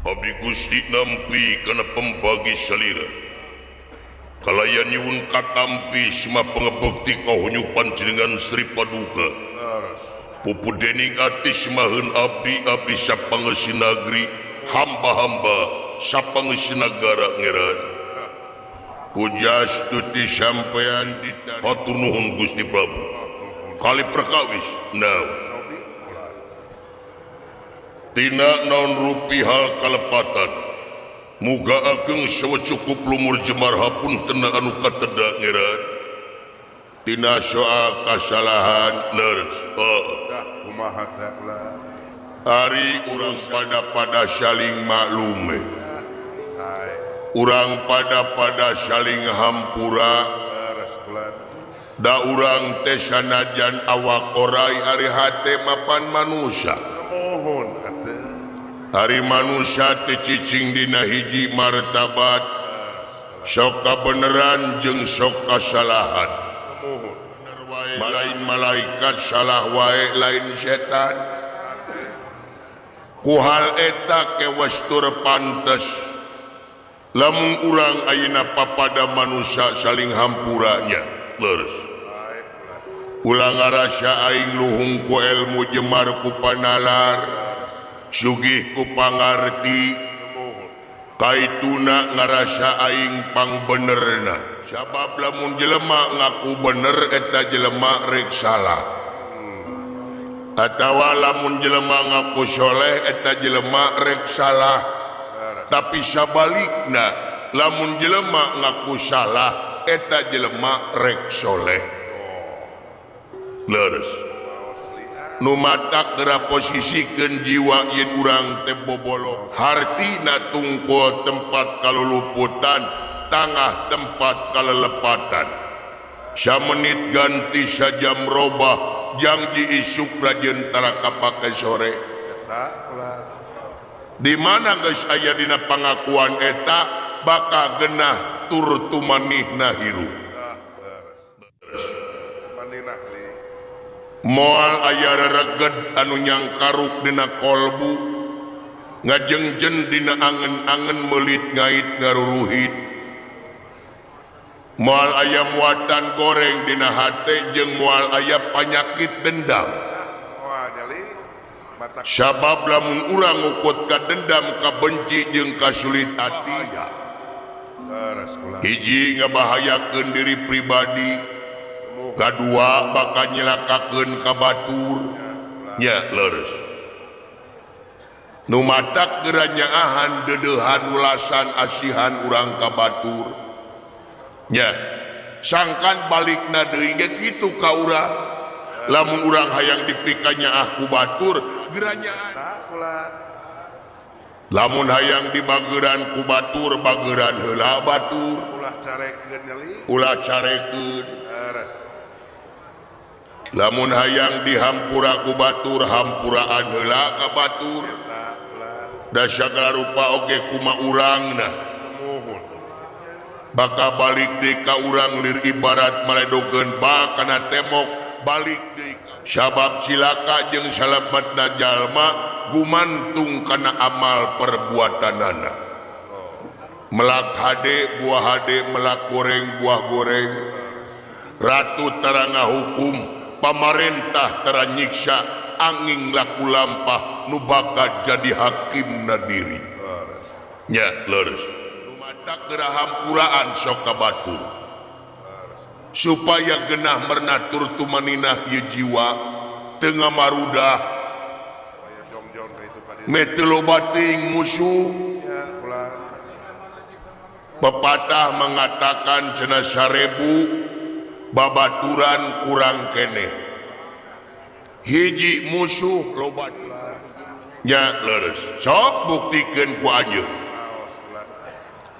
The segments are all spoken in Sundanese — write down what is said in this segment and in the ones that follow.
Abdi Gusti nampi kana pembagi salira. Kalayan nyuwun katampi sema pangebekti kahunyu panjenengan Sri Paduka. Pupu dening ati semaheun abdi abdi sapangeusi nagri hamba-hamba sapangeusi nagara ngeran. Pujastuti sampean hatur nuhun Gusti Prabu. Kali perkawis naon? Tina naon rupi hal kalepatan. Muga ageng sawa cukup lumur jemar hapunten anu kateda ngeran. Tina soal kasalahan leres. Kumaha teh ulah. Ari urang pada-pada saling maklume. Sae. Urang pada-pada saling hampura. Leres ulah. Da urang teh sanajan awak orai ari hate mapan manusia. Semohon atuh. Ari manusia teh cicing dina hiji martabat. Sok kabeneran jeung sok kasalahan. Semohon. Lain malaikat salah wae lain setan. Ku hal eta kewastur pantes. Lamun urang ayeuna papada manusia saling hampuranya. Leres. Ulah ngarasa aing luhung ku ilmu jemar ku panalar, sugih ku pangarti, kaituna ngarasa aing pangbenerna. Sabab lamun jelema ngaku bener eta jelema rek salah. Atawa lamun jelema ngaku soleh eta jelema rek salah. Tapi sabalikna lamun jelema ngaku salah eta jelema rek soleh. Leres. Nu matak geura posisikeun jiwa yen urang teh bobolo. Hartina tungkul tempat kaluluputan, tangah tempat kalelepatan. Samenit ganti sajam robah, jangji isuk rajeun tara kapake sore. Eta ulah. Di mana geus aya dina pangakuan eta bakal genah tur tumanihna hirup. Moal aya rereged anu nyangkaruk dina kolbu, ngajengjen dina angen-angen meulit ngait ngaruruhit. Moal aya muatan goreng dina hate jeung moal aya panyakit dendam. Sabab lamun urang ngukut ka dendam ka benci jeung kasulit ati. Hiji ngabahayakeun diri pribadi, kadua bakal nyelakakeun ka batur. Nya leres. Nu matak geura nyaahan deudeuhan ulasan asihan urang ka batur. Nya sangkan balikna deui ge kitu ka urang. Lamun urang hayang dipika nyaah ku batur geura nyaah. Lamun hayang dibageran ku batur bageran heula batur. Ulah carekeun nyeli. Ulah carekeun. Leres. Lamun hayang dihampura ku batur hampuraan heula ka batur. Da sagala rupa oge kuma urangna. Sumuhun. Bakal balik deui ka urang lir ibarat maledogeun ba kana temok balik deui. Sabab cilaka jeung salametna jalma gumantung kana amal perbuatanana. Melak hade buah hade, melak goreng buah goreng. Ratu tara ngahukum, pamarentah tara nyiksa, angin laku lampah nu bakal jadi hakimna diri. Nya leres. Nu matak geura hampuraan sok ka batur. Supaya genah mernatur tumaninah ieu jiwa teu ngamarudah. Meh teu loba teuing musuh. Pepatah mengatakan cenah 1000 babaturan kurang keneh. Hiji musuh loba. Nya leres. Sok buktikeun ku anjeun.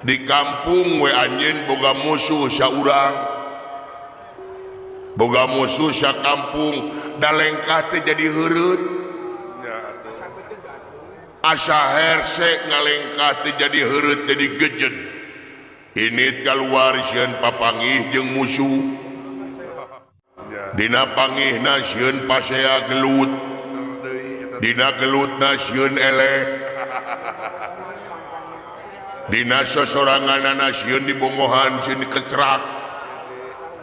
Di kampung we anjeun boga musuh saurang. Boga musuh sakampung, da lengkah teh jadi heureut. Asa herse ngalengkah teh jadi heureut jadi gejen. Ini keluar sieun papangih jeung musuh. Dina pangihna sieun pasea gelut. Dina gelutna sieun eleh. Dina sosoranganana sieun dibongohan, sieun dikecerak.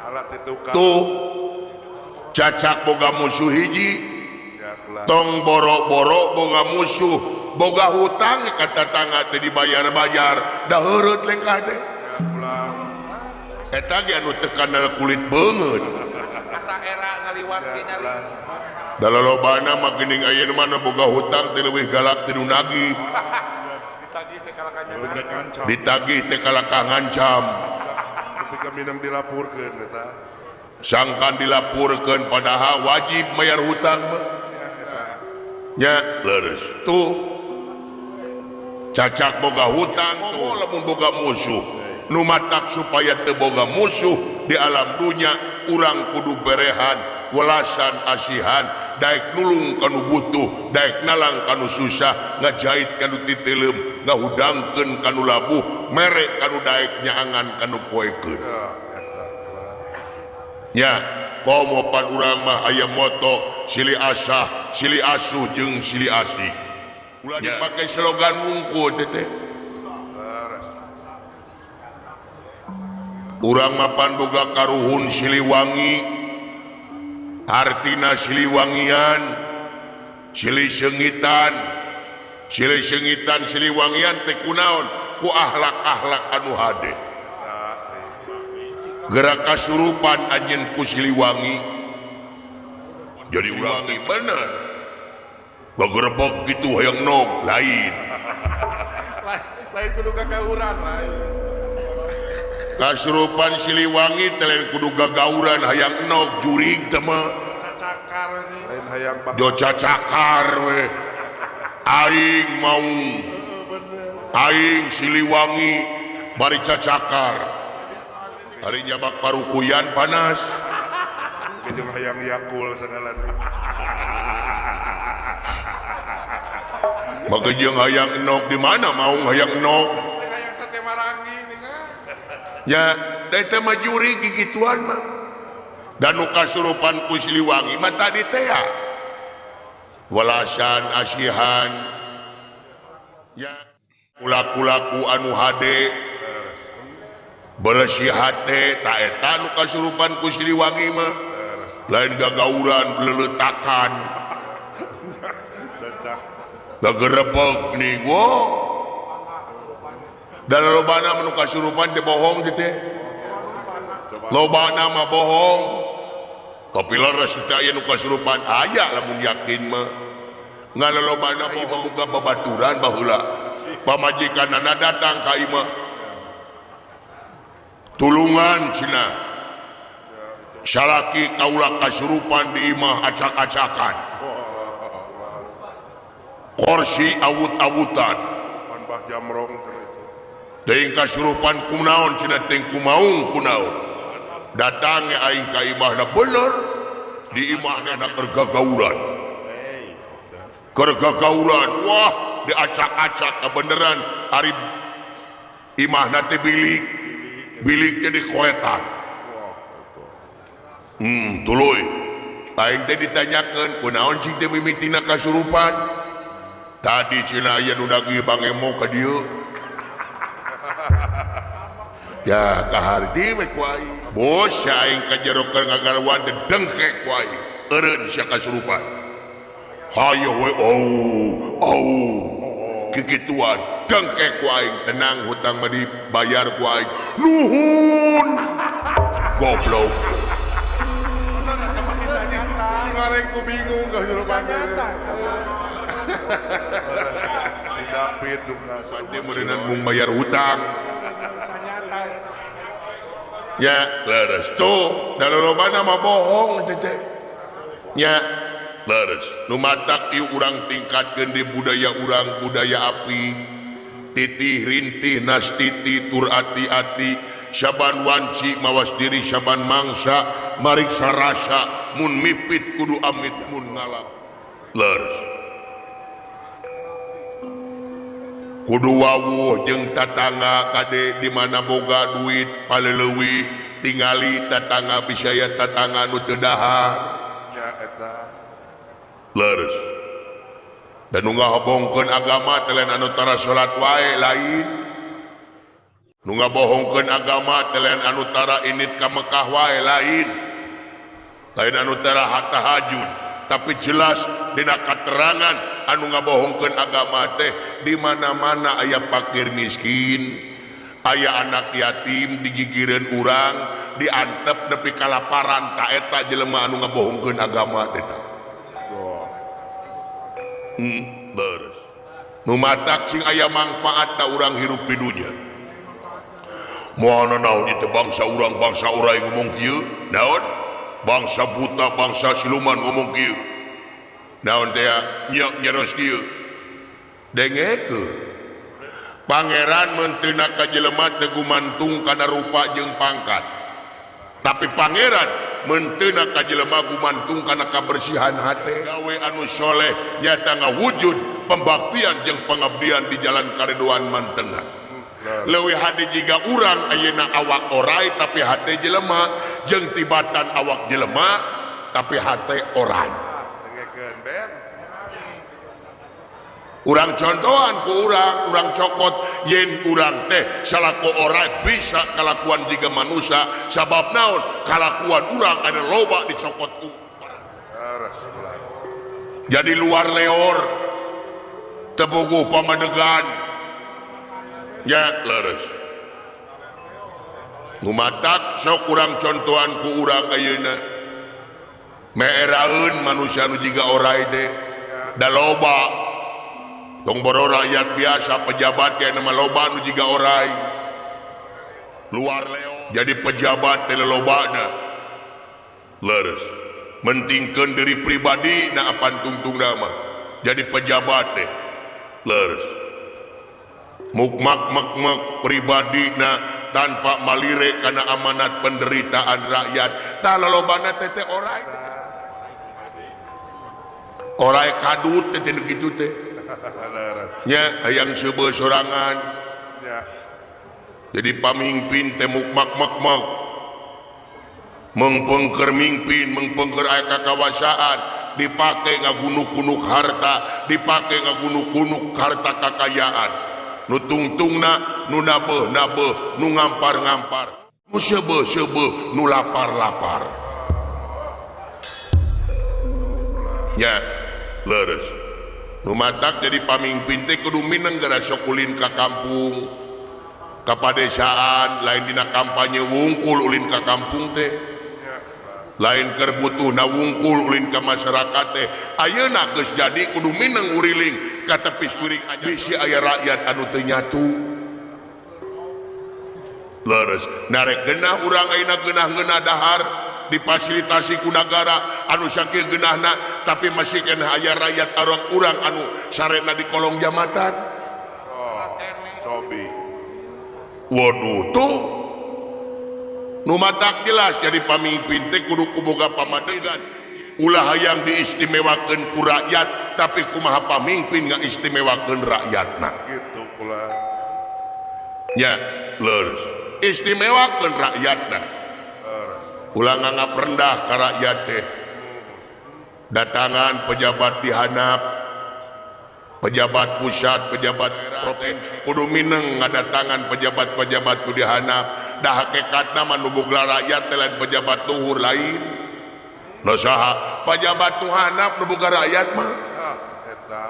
Alat ditukar. Tuh, cacak boga musuh hiji. Ya, ulah. Tong boro-boro boga musuh, boga hutang ka tatangga teh dibayar-bayar, da heureut lengkah teh. Ya, ulah. Eta ge anu teu kanal kulit beungeut. Asa era ngaliwat Ya, ge nyali. ulah. Da lolobana mah geuning ayeuna mah nu boga hutang teh leuwih galak ti nu nagih. Ditagih teh kalakah Ngancam. Ditagih teh kalakah ngancam. Tapi kami nang dilapurkeun eta. Sangkan dilapurkeun padahal wajib bayar hutang mah. Ya, eta. Nya leres tuh, cacak boga hutang tuh lamun boga musuh. Nu matak supaya teu boga musuh di alam dunya, urang kudu berehan welasan asihan, daek nulung kanu butuh, daek nalang kanu susah, ngajahit kanu titeleum, ngahudangkeun kanu labuh, mere kanu daek, nyaangan kanu poekeun. Ya, eta. Ulah. Nya komo pan urang mah aya moto silih asah, silih asuh jeung silih asih. Ulah dipake slogan wungkul teh. Leres. Urang mapan boga karuhun Siliwangi, artina Siliwangian, silih seungitan, silih seungitan, Siliwangian teh kunaon? Ku akhlak-akhlak anu hade. Gerak kasurupan anjeun ku Siliwangi, jadi ulangi bener bagerebek gitu hayang nog lain. Lain kudu gagauran lain. Kasurupan Siliwangi teh lain kudu gagauran hayang nog, jurig teh mah. Cacakar ini. Lain hayang bak. Jo cacakar we aing mau. Aing Siliwangi bari cacakar, hari nyabak parukuyan panas. Jeung hayang Yakul segala. Maka jeung hayang enog di mana mau hayang enog? Hayang sate marangi ini kan. Ya, da teh mah jurig gigituan mah. Dan nu kasurupan ku Siliwangi mah tadi teh ya. Walasan asihan. Ya, kulaku-laku anu hade. Bersih hate, ta eta nu kasurupan ku Siliwangi mah. Lain gagauran leletakan. Gagerebek nih wo. Dan lobana mah nu kasurupan teh bohong teh teh. Lobana mah bohong. Tapi leres teh aya nu kasurupan aya lamun yakin mah. Ngan lobana mah boga babaturan baheula. Pamajikanana datang ka imah. Tulungan cenah. Salaki kaula kasurupan di imah acak-acakan. Korsi awut-awutan. Kasurupan Bah Jamrong cenah. Teuing kasurupan kunaon cenah, teuing kumaung kunaon. Datang aing ka imahna bener di imahna na kergagauran. Kergagauran, wah diacak-acak kebeneran ari imahna teh bilik. Bilik teh dikoetan. Tuluy. Aing teh ditanyakeun kunaon cing teh mimitina kasurupan. Tadi cenah aya nu nagih bangemo ka dieu. Ya kaharti we ku aing. Bos aing ka jero keur ngagaruan teh dengkek ku aing. Eureun sia kasurupan. Hayo we oh oh kikituan dengkek ku aing, tenang hutang mah dibayar ku aing. Nuhun. Goblok. Ngareng ku bingung kasurupan. Si David duka Dia meureunan mung bayar hutang. Ya, leres tuh, da lolobana mah bohong teh teh. Nya, leres. Nu matak ieu urang tingkatkeun di budaya urang, budaya api. Titih rintih nastiti tur ati-ati, saban wanci mawas diri saban mangsa, mariksa rasa mun mipit kudu amit mun ngalap. Leres. Kudu wawuh jeung tatangga kade di mana boga duit paleleuwih tingali tatangga bisa ya tatangga nu teu dahar. Ya eta. Leres. Dan nu ngahobongkeun agama teh lain anu tara salat wae lain. Nu ngabohongkeun agama teh lain anu tara init ka Mekah wae, lain lain anu tara tahajud, tapi jelas dina katerangan anu ngabohongkeun agama teh di mana-mana aya fakir miskin, aya anak yatim digigireun urang, diantep nepi kalaparan, ta eta jelema anu ngabohongkeun agama teh tah. Beres. Nu matak sing aya mangfaat ta urang hirup di dunya. Moal naon ieu bangsa urang, bangsa orai ngomong kieu, naon? Bangsa buta, bangsa siluman ngomong kieu. Naon teh nya nyeros kieu. Dengekeun. Pangeran menteuna ka jelema teu gumantung kana rupa jeung pangkat. Tapi pangeran menteuna ka jelema gumantung kana kabersihan hate. Gawe anu soleh nyata ngawujud pembaktian jeung pengabdian di jalan karedoan mantena. Leuwih hade jiga urang ayeuna awak orai tapi hate jelema, jeung tibatan awak jelema tapi hate orai. Dengekeun Ben. Urang contohan ku urang, urang cokot yen urang teh salaku orai bisa kalakuan jiga manusia, sabab naon kalakuan urang ada loba dicokot ku. Jadi luar leor teu boga pamadegan. Ya leres. Nu matak sok urang contohan ku urang ayeuna. Meeraeun manusia nu jiga orai teh da loba. Tong boro rakyat biasa, pejabat ge nama loba nu jiga orai. Luar leo. Jadi pejabat teh lobana. Leres. Mentingkeun diri pribadi na apan tungtungna mah. Jadi pejabat teh. Leres. Mukmak mak pribadi na tanpa malire karena amanat penderitaan rakyat. Tah lolobana teh teh orai. Orai kadut teh teh nu kitu teh. Nya hayang seubeuh sorangan. Jadi pamimpin teh mukmak mak mak. Mengpengker mingpin, mengpengker aya kakawasaan, dipake ngagunuk-gunuk harta, dipake ngagunuk-gunuk harta kakayaan. Nu tungtungna, nu nabeuh-nabeuh, nu ngampar-ngampar, nu seubeuh-seubeuh, nu lapar-lapar. Ya, leres. Nu matak jadi pamimpin teh kudu mineng gara sok ulin ka kampung, ka padesaan, lain dina kampanye wungkul ulin ka kampung teh. Lain keur butuhna wungkul ulin ka masyarakat teh. Ayeuna geus jadi kudu mineng uriling ka tepis kuring aja bisi aya rakyat anu teu nyatu. Leres, narek genah urang ayeuna genah-genah dahar difasilitasi ku nagara anu sakieu genahna, tapi masih keneh aya rakyat orang urang anu sarena di kolong jambatan. Oh, sobi. Waduh tuh. Nu matak jelas jadi pamimpin teh kudu kuboga pamadegan. Ulah hayang diistimewakeun ku rakyat, tapi kumaha pamimpin ngaistimewakeun rakyatna. Gitu pula. Ya, leres. Istimewakeun rakyatna. Leres. Ulah nganggap rendah ka rakyat teh. Datangan pejabat dihanap, pejabat pusat, pejabat provinsi kudu mineng ngadatangan pejabat-pejabat ku dihanap. Dah hakikatna mah nu boga rakyat teh lain pejabat luhur lain. Nu saha? Pejabat nu hanap nu boga rakyat mah. Ah, eta.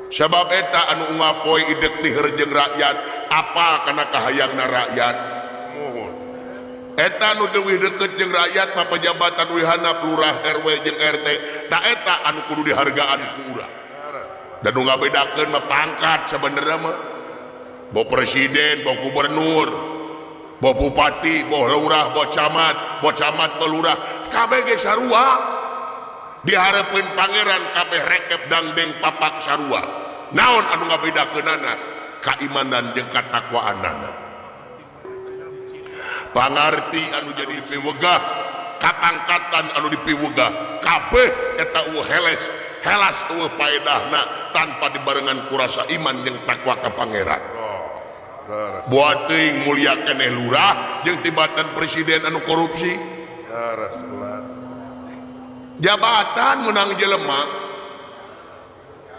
Sabab eta anu unggal poe idek liher jeung rakyat, apal kana kahayangna rakyat. Muhun. Eta nu leuwih deukeut jeung rakyat mah pejabat anu hanap lurah RW jeung RT. Ta eta anu kudu dihargaan ku urang. Dan nu ngabedakeun mah pangkat sebenarnya mah. Bo presiden, bo gubernur, bo bupati, bo lurah, bo camat, bo camat, bo lurah, kabeh ge sarua. Dihareupeun pangeran kabeh rekep dangdeng papak sarua. Naon anu ngabedakeunana? Kaimanan jeung katakwaanana. Pangarti anu jadi piwegah, kapangkatan anu dipiwegah, kabeh eta eueuh heles, helas eueuh paedahna tanpa dibarengan ku rasa iman jeung takwa ka pangeran. Oh, leres. Buat teuing mulia keneh lurah jeung tibatan presiden anu korupsi. Leres ulah. Jabatan menang jelema.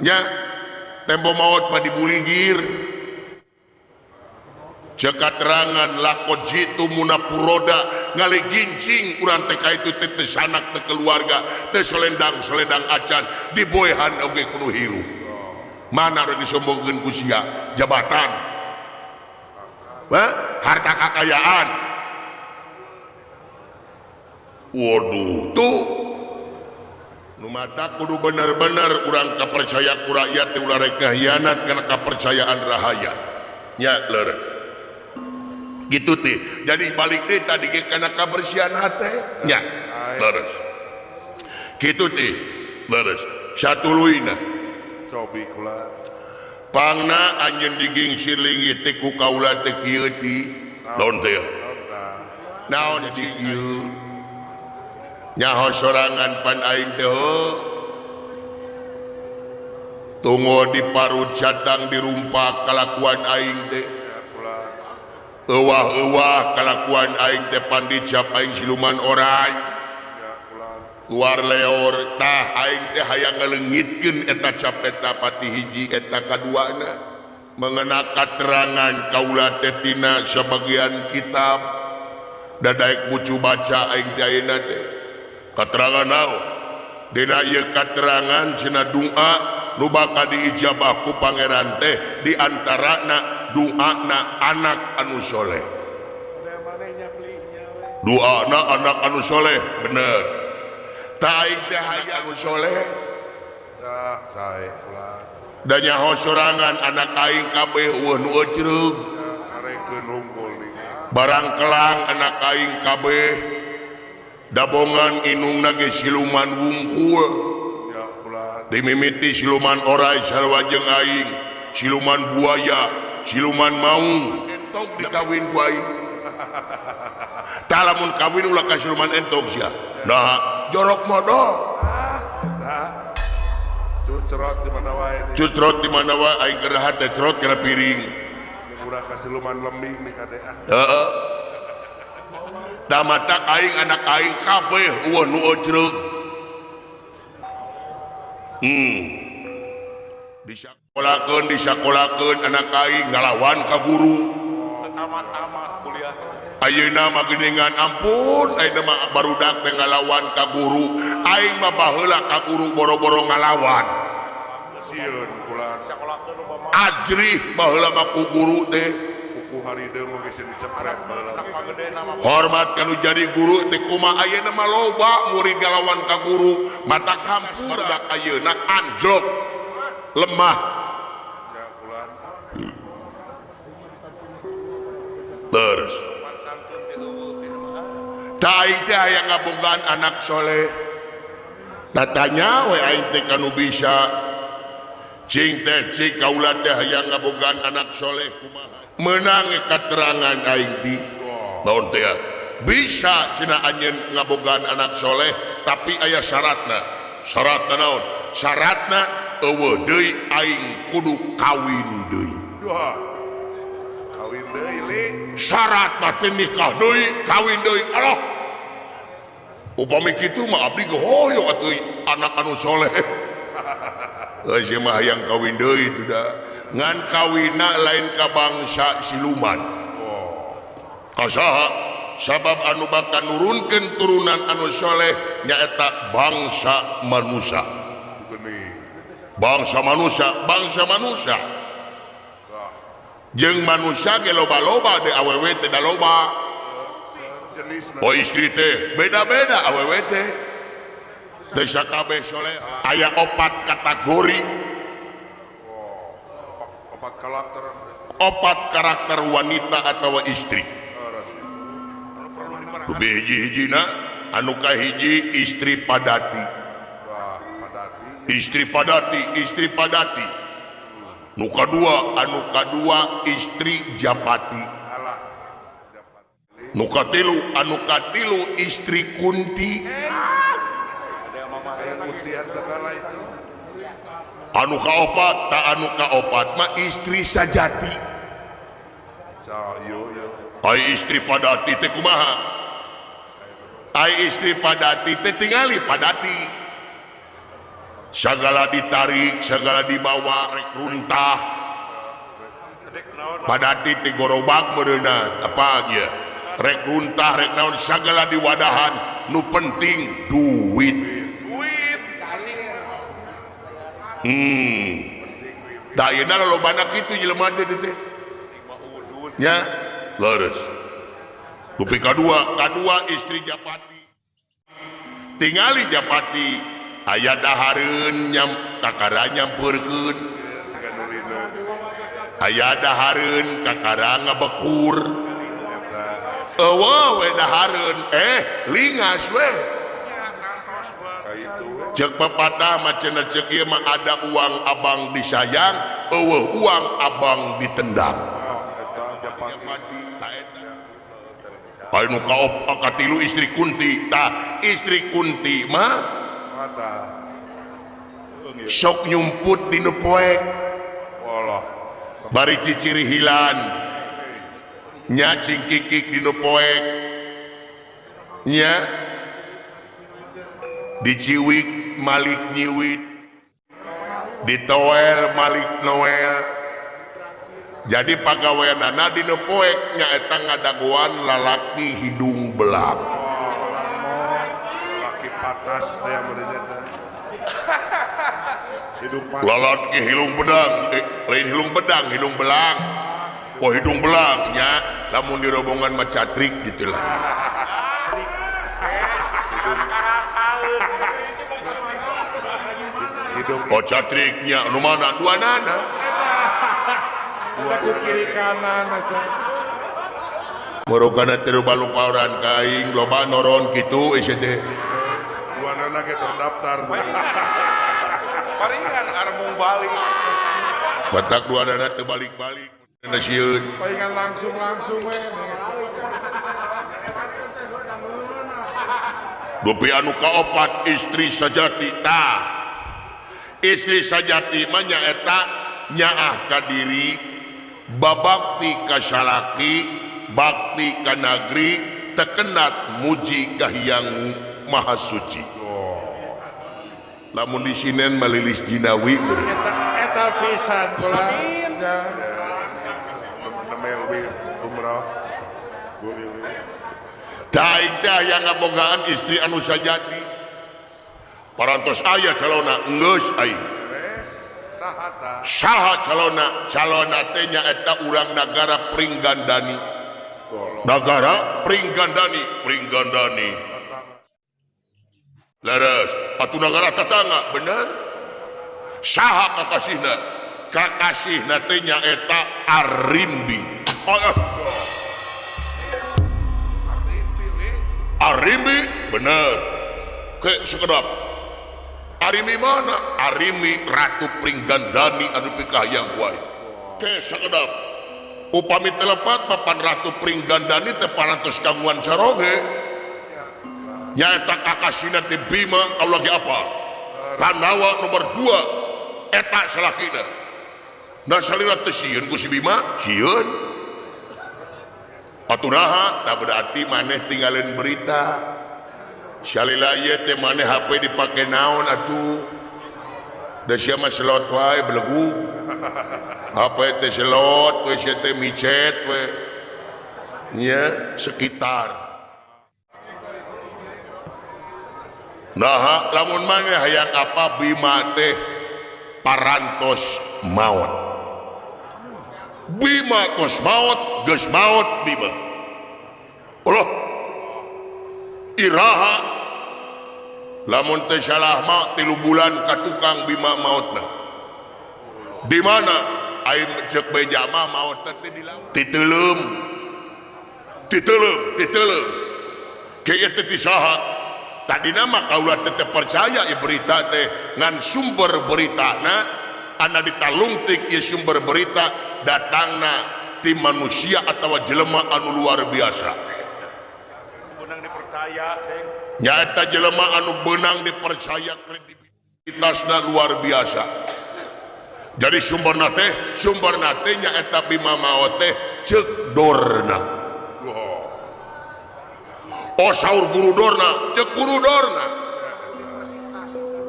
Nya tempo maot mah dibuligir. Cek katerangan lakon jitu munapuroda ngaligincing urang teh ka itu teh teu sanak teu keluarga teu selendang-selendang acan diboehan oge kudu hirup. Mana rek disombongkeun ku sia jabatan. Hah? Harta kakayaan. Waduh tuh nu mata kudu bener-bener urang kapercaya ku rakyat teh ulah rek ngahianat kana kapercayaan rahayat. Nya leureuh. Gitu teh. Jadi balik teh tadi ge kana kabersihan hate nya leres. Gitu teh leres. Satuluyna cobi kula pangna anjeun digingsir linggih teh ku kaula teh kieu ti. Naon teh? Naon di ieu? Nyaho sorangan pan aing teh tunggu di parut catang dirumpak kalakuan aing teh. Euwah-euwah kalakuan aing teh pandicap aing siluman oray luar leor tah aing teh hayang ngaleungitkeun eta cap eta pati hiji eta kaduana mengena katerangan kaula teh tina sabagian kitab dadaek bucu baca aing teh ayeuna teh katerangan naon dina ieu katerangan cenah doa nu bakal diijabah ku pangeran teh di antarana doana anak anu soleh. Doana anak anu soleh bener. Ta aing teh hayang anu soleh. Tah sae ulah. Da nyaho sorangan anak aing kabeh eueuh nu ecreug. Sarekeun hungkul nih. Barang kelang anak aing kabeh dabongan inungna ge siluman wungkul. Ya ulah. Dimimiti siluman oray sarua jeung aing, siluman buaya, siluman maung entog dikawin ku aing. Tah lamun kawin ulah ka siluman entog sia. Nah, jorok modol. Ah, eta. Cucrot di mana wae. Cucrot di mana wae aing keur dahar teh cerot kana piring. Jeung urang ka siluman lembing nih kade ah. Heeh. Tah matak aing anak aing kabeh eueuh nu ecreug. Disakolakeun anak aing ngalawan ka guru. Tamat-tamat kuliah. Ayeuna mah geuningan ampun ayeuna mah barudak teh ngalawan ka guru. Aing mah baheula ka guru boro-boro ngalawan. Sieun kula. Ajrih baheula mah ku guru teh. Kuku harideung geus dicepret baheula. Hormat kanu jadi guru teh kumaha ayeuna mah loba murid ngalawan ka guru. Mata kampur barudak ayeuna anjlok. Lemah. Ya kula. Terus. Ta aing teh hayang ngabogaan anak soleh. Tatanya we aing teh kanu bisa. Cing teh cing kaula teh hayang ngabogaan anak soleh kumaha. Meunang katerangan aing ti. Naon teh? Bisa cenah anjeun ngabogaan anak soleh tapi aya syaratna. Syaratna naon? Syaratna eueuh deui aing kudu kawin deui. Duh. Kawin deui li. Syarat mah teh nikah deui, kawin deui. Allah. Upami kitu mah abdi ge hoyong atuh anak anu soleh. Euy sia mah hayang kawin deui teu da. Ngan kawinna lain ka bangsa siluman. Oh. Kasaha? Sabab anu bakal nurunkeun turunan anu soleh nyaeta bangsa manusia. Geuning. Bangsa manusia, bangsa manusia. Jeung manusia ge loba-loba de awewe teh da loba. Oh istri teh beda-beda awewe teh. Teu sakabeh soleh aya opat kategori. Opat karakter. Opat karakter wanita atawa istri. Hiji-hijina anu kahiji istri padati. Istri padati, istri padati. Nu kadua, anu kadua istri japati. Nu katilu, anu katilu istri kunti. Anu kaopat, ta anu kaopat mah istri sajati. Ai istri padati teh kumaha? Ai istri padati teh tingali padati. Segala ditarik, segala dibawa, rek runtah, Padati ti gorobak meureunan apa ieu rek runtah rek naon sagala diwadahan nu penting duit. Duit. Da ayeuna lolobana kitu jelema teh teh. Nya leres. Dupi kadua istri Japati. Tingali Japati aya dahareun nyam kakara nyampeurkeun. Aya dahareun kakara ngabekur. Eueuh we dahareun lingas we. Cek pepatah mah cenah cek ieu mah ada uang abang disayang, eueuh uang abang ditendang. Anu katilu istri Kunti, tah istri Kunti mah sok nyumput dinu poek. Bari ciciri hilan. Nya cingkikik dinu poek. Nya diciwik malik nyiwit, ditoel malik noel. Jadi pagaweanana dinu poek nyaeta ngadagoan lalaki hidung belang. Lalaki patas teh meureun eta. Lalaki hidung bedang, lain hidung bedang, hidung belang. Oh hidung belang nya, lamun dirobongan mah catrik gitulah. Oh catriknya nu mana dua nana. Dua kiri kanan eta. Morokana teh baluparan ka aing loba noron kitu ieu teh. Dua nana ge terdaftar. Paringan armung balik. Batak dua nana teu balik-balik. Sieun. Palingan langsung-langsung we. Dupi anu kaopat istri sajati tah. Istri sajati mah nyaeta nyaah ka diri, babakti ka salaki, bakti ka nagri, tekenat muji ka Hyang Maha Suci. Lamun di sinen malilis jinawi eta pisan kula. Umrah. Tah teh aya ngabogaan istri anu sajati. Parantos aya calona geus aing. Saha calona? Calona teh nyaeta urang nagara Pringgandani. Nagara Pringgandani, Pringgandani. Leres, atuh nagara tetangga, bener? Saha kakasihna? Kakasihna teh nyaeta Arimbi. Arimbi bener. Ke sekedap. Arimbi mana? Arimbi Ratu Pringgandani anu pikahayang ku aing. Ke sekedap. Upami telepat papan Ratu Pringgandani teh parantos kagungan caroge. Nyaeta kakasihna teh Bima kalau lagi apa? Pandawa nomor 2 eta salakina. Nah salira teh sieun ku si Bima? Sieun. Atuh naha? Tah berarti maneh tinggalin berita. Salila ieu teh maneh HP dipake naon atuh? Da sia mah selot wae belegu. HP teh selot we sia teh micet we. Nya sekitar. Naha lamun maneh hayang apa Bima teh parantos maot. Bima kos maot, geus maot Bima. Allah iraha lamun teh salah mah 3 bulan ka tukang Bima maotna. Di mana aing ceuk beja mah maot teh di laut. Titeuleum. Titeuleum, titeuleum. Kieu teh ti saha? Tadina mah kaula teh teu percaya ieu berita teh ngan sumber beritana ana ditalungtik ieu sumber berita datangna ti manusia atawa jelema anu luar biasa. Beunang dipercaya deng. Nyaeta jelema anu beunang dipercaya kredibilitasna luar biasa. Jadi sumberna teh nyaeta Bima maot teh ceuk Dorna. Oh saur guru Dorna, ceuk guru Dorna.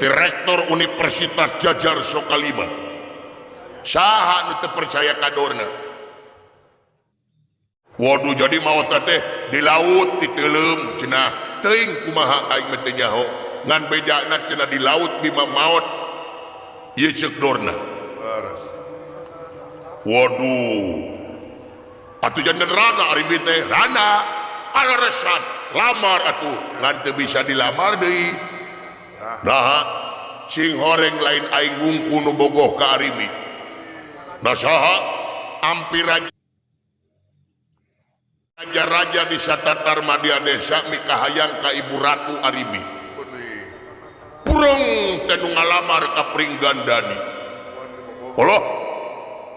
Direktur Universitas Jajar Sokalima. Saha nu teu percaya ka Dorna? Waduh jadi maot teh di laut diteuleum cenah teuing kumaha aing mah teu nyaho ngan bejana cenah di laut Bima maot ieu ceuk Dorna. Waduh atuh janten rana Arimbi teh rana aleresan lamar atuh ngan teu bisa dilamar deui. Nah sing horeng lain aing wungku nu bogoh ka Arimbi. Nah saha ampir raja-raja di satatar Madya Desa mikahayang ka Ibu Ratu Arimbi. Purung teh nu ngalamar ka Pringgandani. Allah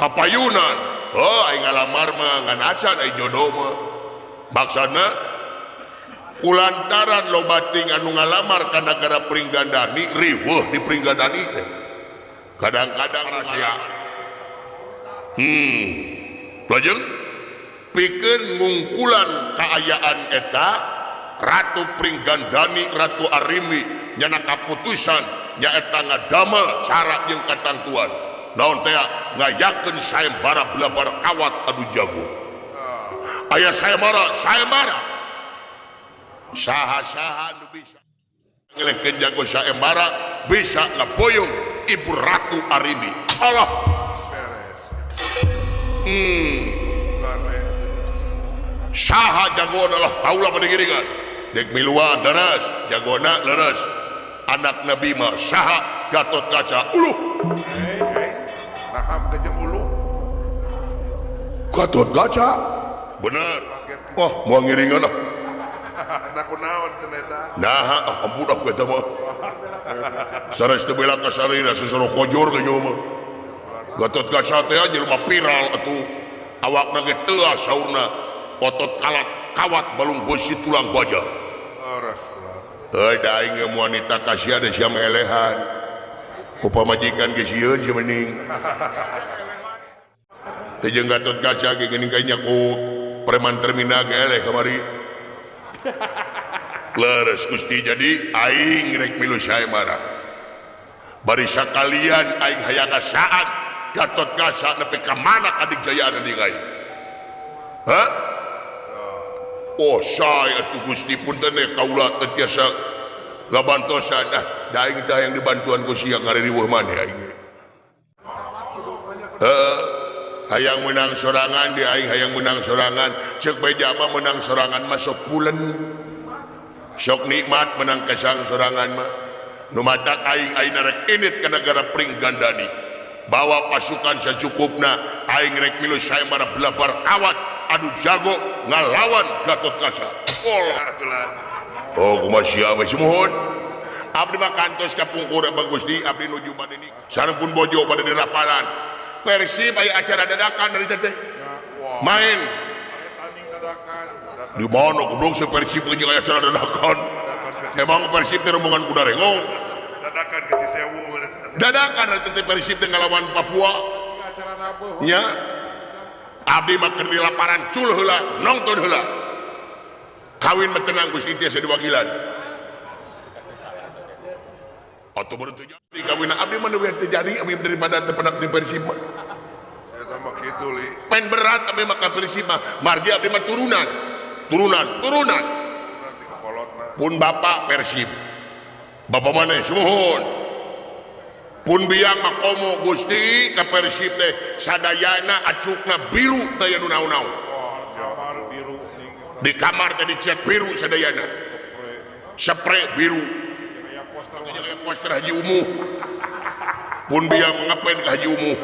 kapayunan. Oh aing ngalamar mah ngan acan aing jodoh mah. Maksana kulantaran loba ting anu ngalamar ka nagara Pringgandani riweuh di Pringgandani teh. Kadang-kadang rahasia. Lajeng pikeun ngungkulan kaayaan eta Ratu Pringgandani Ratu Arimbi nyana kaputusan nyaeta ngadamel cara jeung katangtuan. Naon teh ngayakeun sayembara belabar kawat adu jago. Aya sayembara, sayembara. Saha-saha nu bisa ngelehkeun jago sayembara bisa ngaboyong Ibu Ratu Arimbi. Allah. Beres. Saha jagona lah kaula pada giringan. Dek miluan daras, jagona leres. Anak Nabi mah saha Gatot Kaca uluh. Naham teh jeung uluh. Gatot Kaca. Bener. Wah, moal ngiringan ah. Nah kunaon cenah eta? Nah, ampun aku eta mah. Sanes teu bela ka salira sesoro kojor ka nyawa mah. Gatot Kaca teh jelema viral atuh. Awakna ge teuas saurna. Otot kalat kawat balung beusi tulang baja. Leres ulah. Euy da aing ge wanita kasihan sia melehan. Ku pamajikan ge sieun sia mending. Teu jeung Gatot Kaca ge geuning ka nya ku preman terminal ge eleh kamari. Leres Gusti jadi aing rek milu sayembara. Bari sakalian aing hayang saat Gatot Kaca nepi ka mana kadigjayaan deui aing. Hah? Oh saya atuh Gusti punten teh kaula teu tiasa ngabantosan ah da aing teh hayang dibantuan ku sia ngaririweuh maneh aing. Heeh. Hayang menang sorangan di aing hayang menang sorangan ceuk beja mah menang sorangan mah sok pulen. Sok nikmat menang kesang sorangan mah. Nu matak aing ayeuna rek init ka nagara Pringgandani. Bawa pasukan sacukupna aing rek milu sayembara belabar kawat adu jago ngalawan Gatot Kaca. Oh kumaha sia we sumuhun. Abdi mah kantos ka pungkur Abah Gusti abdi nuju bade nikah. Sareng pun bojo bade dirapalan. Persib aya acara dadakan dari teteh. Main. Di mana goblok si Persib jeung aya acara dadakan. Emang Persib teh rombongan kuda rengong. Dadakan ke Cisewu. Dadakan dari teteh Persib teh ngalawan Papua. Nya. Abdi mah keur di laparan cul heula, nongton heula. Kawin mah tenang Gusti tiasa diwakilan. Atau baru terjadi kawin abdi mah nu terjadi abdi daripada teu penak jeung Persib mah. Eta mah kitu li. Main berat abdi mah ka Persib mah. Margi abdi mah turunan. Turunan, turunan. Pun bapak Persib. Bapak maneh sumuhun. Pun biang mah komo Gusti ka Persib teh sadayana acukna biru teh anu naon-naon. Di kamar teh dicat biru sadayana. Spray biru. Poster Haji Umuh. Pun biang ngapain ke Haji Umuh.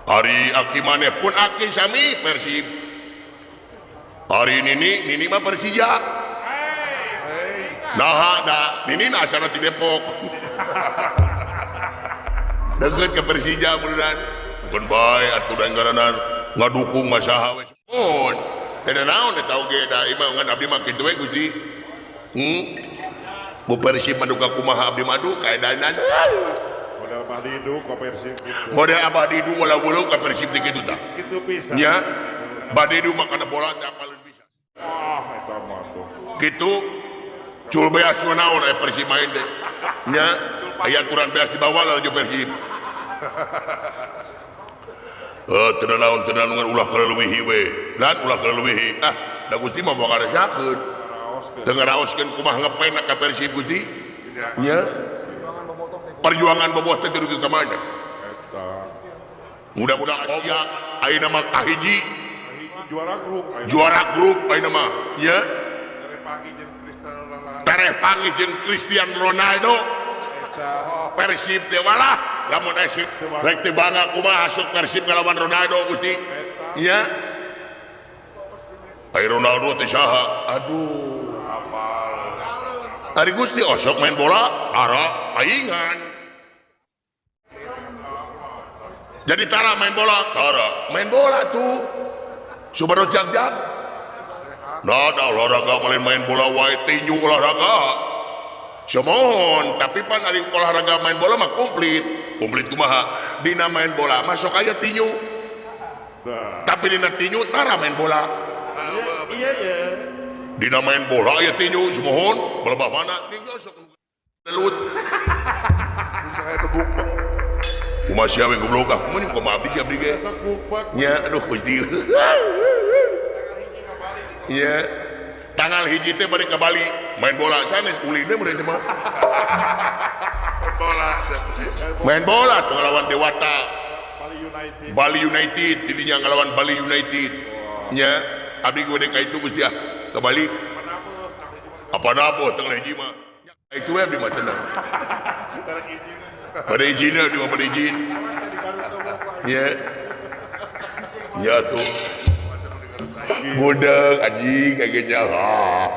Ari aki maneh pun aki sami Persib. Ari nini, nini mah Persija. Nah, da nini asalna ti Depok. Deukeut ke Persija mudunan. Keun bae atuh da ngaranna ngadukung mah saha we. Mun teu naon eta oge da ieu mah ngan abdi mah kitu we Gusti. Bu Persib mah duka kumaha abdi madu kaedanan. Model Abah Didu ka Persib kitu. Model Abah Didu wala-wala ka Persib teh kitu tah. Kitu pisan. Nya. Abah Didu mah kana bola teh apaleun bisa. Ah eta mah tuh. Kitu cul beas mah naon aya Persib main teh. Nya aya aturan beas dibawa lah jeung Persib. Teu naon teu naon ulah kaleuwihi we. Dan ulah kaleuwihi. Ah, da Gusti mah moal ngarasakeun. Teu ngaraoskeun kumaha ngepena ka Persib Gusti. Nya. Perjuangan boboh teh teu ka mana? Eta. Mudah-mudahan Asia ayeuna mah kahiji juara grup. Juara grup ayeuna mah. Nya. Tereh panggih jeung Cristiano Ronaldo. Persib teh walah lamun esip rek teu bangga kumaha asup Persib ngalawan Ronaldo Gusti. Nya. Ai Ronaldo teh saha? Aduh. Apal. Ari Gusti osok main bola tara paingan. Jadi tara main bola, tara main bola tuh. Subaru jag-jag. Nah, da olahraga main bola wae tinju olahraga. Semohon, tapi pan ari olahraga main bola mah komplit. Komplit kumaha? Dina main bola mah sok aya tinju. Tapi dina tinju tara main bola. Iya iya. Dina main bola aya tinju semohon, balebah mana tinggal sok lelut. Saya debuk. Kumaha sia we goblok ah, mun kumaha abdi abdi ge. Sok bukbak. Nya aduh Gusti. Nya tanggal hiji teh balik ke Bali main bola sanes ulinna mun teh mah. Main bola. Main bola tuh ngelawan Dewata. Bali United. Bali United didinya ngelawan Bali United. Nya abdi gede ka itu Gusti ah ke Bali. Apa nabuh tanggal hiji mah. Itu we abdi mah tenang. Pada izin abdi mah pada izin. Nya. Nya tuh. Budak anjing kayak nyaho.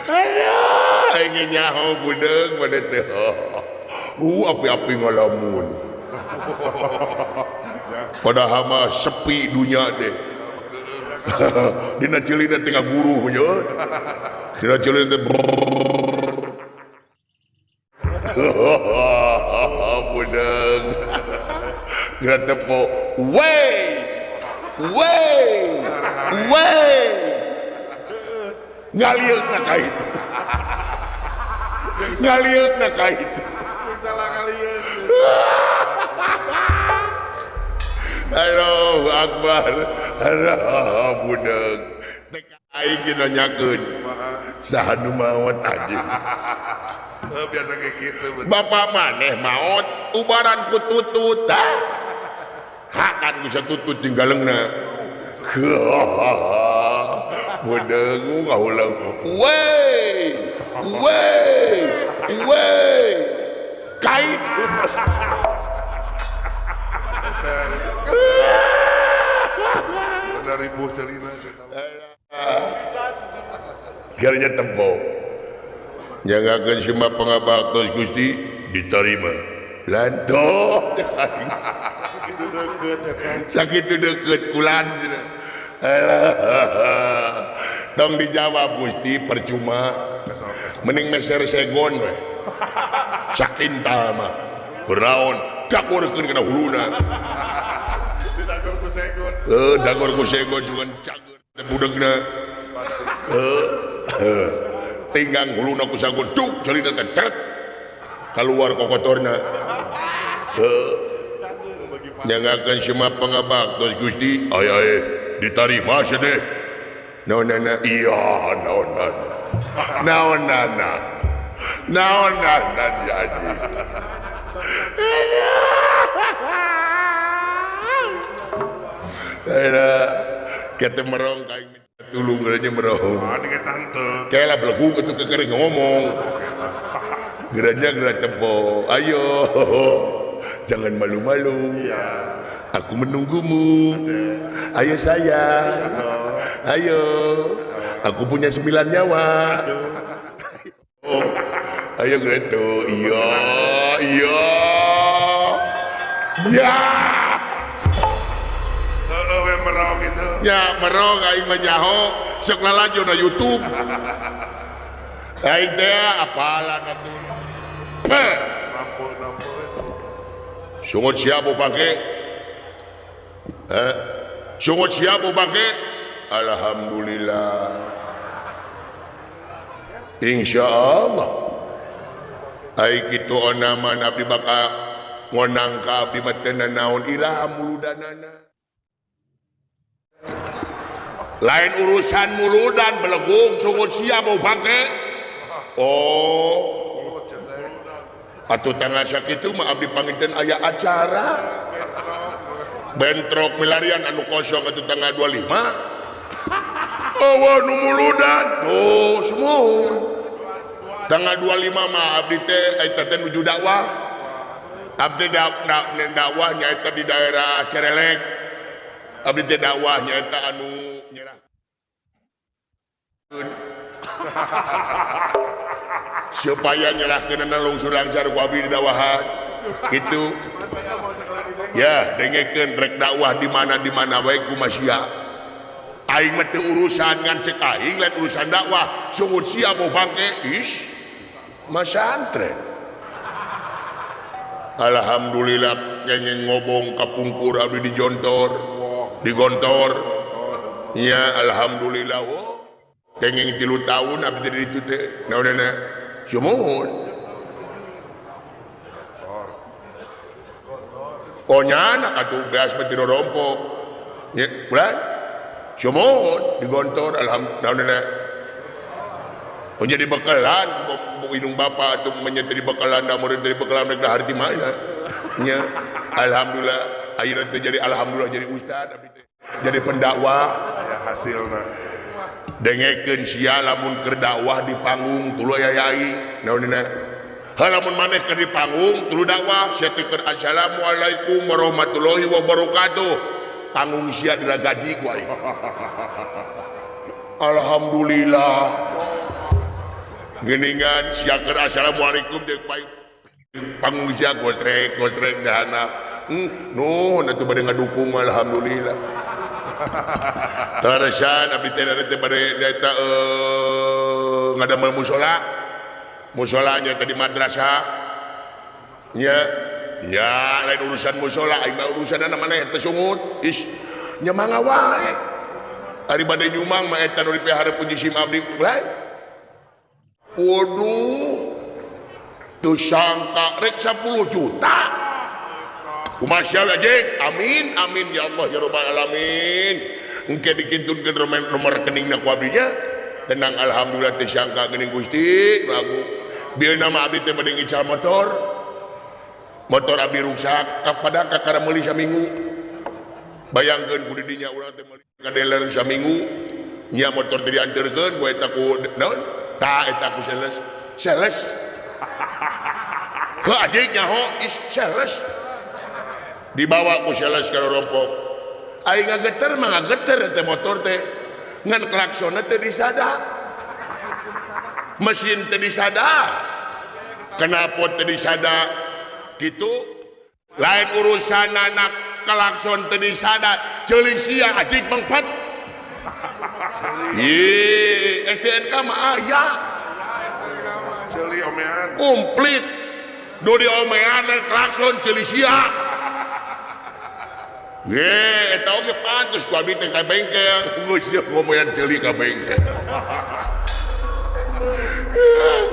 Aduh, aing nyaho budak mana teh. Api-api ngalamun. Padahal mah sepi dunia deh. Dina ceulina teh ngaguru nya. Dina ceulina teh. Budak. Geura tepo. Wey. Wey, wey, ngalieuk na kait, ngalieuk na kait, salah kalieuk. Allahu Akbar, Allah budak, teh aing ge nanyakeun, saha nu maot anjing? Biasa kayak gitu. Bapak maneh maot, ubaran ku tutut, ah. Hakan bisa tutut jeung galengna. Budeung ngahuleng. Wey! Wey! Wey! Kait. Benar ribuh celina. Gernya tempo. Nyangakeun sima pangabaktos Gusti diterima. Lanto. Sakitu deket kulan. Tong dijawab Gusti percuma. Mending meser segon we. Sakintal mah. Kunaon dagorkeun kana huluna. Dagor ku segon. Dagor ku segon cuman cager teh budegna. Tinggang huluna ku sagon duk ceulina teh ceret. Keluar kokotorna. Nyangakeun sima pangabaktos Gusti, ay ay ditarima sia teh. Naonana iya naonana. Naonana. Naonana dia anjing. Aduh. Kita merong ka aing minta tulung geranya merong. Ah dengan tante. Kela belegung itu keker ngomong. Geranya gerak tempo. Ayo. Jangan malu-malu. Ya. Aku menunggumu. Ayo sayang. Ayo. Aku punya 9 nyawa. Ayo gitu. Iya, iya. Ya. Heeh, merong gitu. Ya, merong aing mah nyaho, sok lalajo na YouTube. Aing teh apalan atuh. Peh. Nampo-nampo itu. Sungut siapa bangke? Sungut siapa bangke? Alhamdulillah. Insya Allah. Ai kitu onaman abdi bakal ngonang ka abdi mah teu nanaon iraha muludanana. Lain urusan muludan belegug sungut sia bau bangke. Oh. Atuh tanggal sakitu mah abdi panginten aya acara. Bentrok milarian anu kosong atuh tanggal 25. Awa nu muludan. Tuh sumuhun. Tanggal 25 mah abdi teh eta teh nuju dakwah. Abdi dakwah nyaeta di daerah Cerelek. Abdi teh dakwah nyaeta anu nyerah. Supaya nyerahkeunana lungsur langsar ku abdi didakwahan. Gitu. Ya, dengekeun rek dakwah di mana-di mana wae kumaha sia. Aing mah teu urusan ngan cek aing lain urusan dakwah, sungut sia bau bangke is masantren. Alhamdulillah kenging ngobong kapungkur abdi dijontor, digontor. Ya alhamdulillah oh. Kenging 3 tahun abdi di ditu teh. Naonana? Sumuhun. Oh nyana atuh beas mah teu rompok. Ya, bulan. Sumuhun digontor alhamdulillah naonana? Oh jadi bekalan bu indung bapa atuh menyetir bekalan da murid dari bekalan rek dahar di mana? Nya alhamdulillah ayeuna teh jadi alhamdulillah jadi ustad abdi teh. Jadi pendakwah aya hasilna. Dengekeun sia lamun keur dakwah di panggung tuluy aya aing naonina? Heuh lamun maneh keur di panggung tuluy dakwah sia teh keur assalamualaikum warahmatullahi wabarakatuh. Panggung sia diragaji ku aing. Alhamdulillah. Geningan sia keur assalamualaikum teh panggung sia gostrek gostrek dahana. Nuhun atuh bade ngadukung alhamdulillah. Teresan abdi teh teh bade nyaeta ngadamel musala. Musolanya tadi madrasah. Nya nya lain urusan musala aing mah urusanna maneh teh sungut. Is nya mangga wae. Ari bade nyumang mah eta nu dipiharep ku jisim abdi lain. Waduh. Teu sangka rek 10 juta. Kumaha sia aja? Amin amin ya Allah ya rabbal alamin. Engke dikintunkeun nomor rekeningna ku abdi nya. Tenang alhamdulillah teu sangka geuning Gusti nu agung. Bilna mah abdi teh bade ngical motor. Motor abdi ruksak kapada kakara meuli saminggu. Bayangkeun ku di dinya urang teh meuli ka dealer saminggu. Nya motor teh dianterkeun ku eta ku naon? Tah eta ku sales. Sales. Heuh aja nyaho is sales. Dibawa ku sales ka rompok. Aing ngageter mah ngageter teh motor teh. Ngan klaksonna teh disada. Mesin teh disada. Kenapa teh disada? Gitu. Lain urusan anak klakson teh disada. Ceuli sia adik mangpat. Ye, STNK mah aya. Ceuli omean. Komplit. Nu diomean klakson ceuli sia. Ye, eta oge pantes ku abdi teh ka bengkel. Geus ngomoyan ceuli ka bengkel.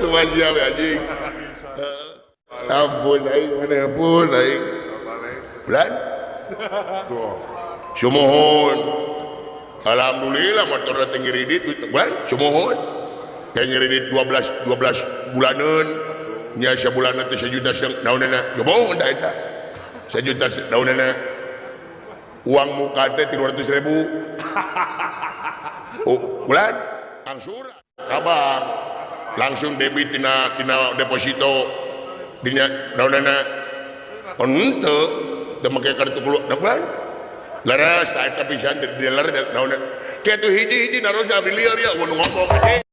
Kumaha sia we anjing. Ampun aing, mana ampun aing. Bulan? Sumuhun. Alhamdulillah motor teh ngiridit bulan sumuhun. Teh ngiridit 12 bulaneun. Nya sabulanna teh 1 juta naonana? Sumuhun da eta. 1 juta naonana? Uang muka teh 300.000. Oh, bulan langsung kabang langsung debit tina deposito dina naonana henteu teu make kartu keluar bulan leres ta eta pisan di dealer naonana kitu hiji-hiji naros abdi lieur ya mun ngomong.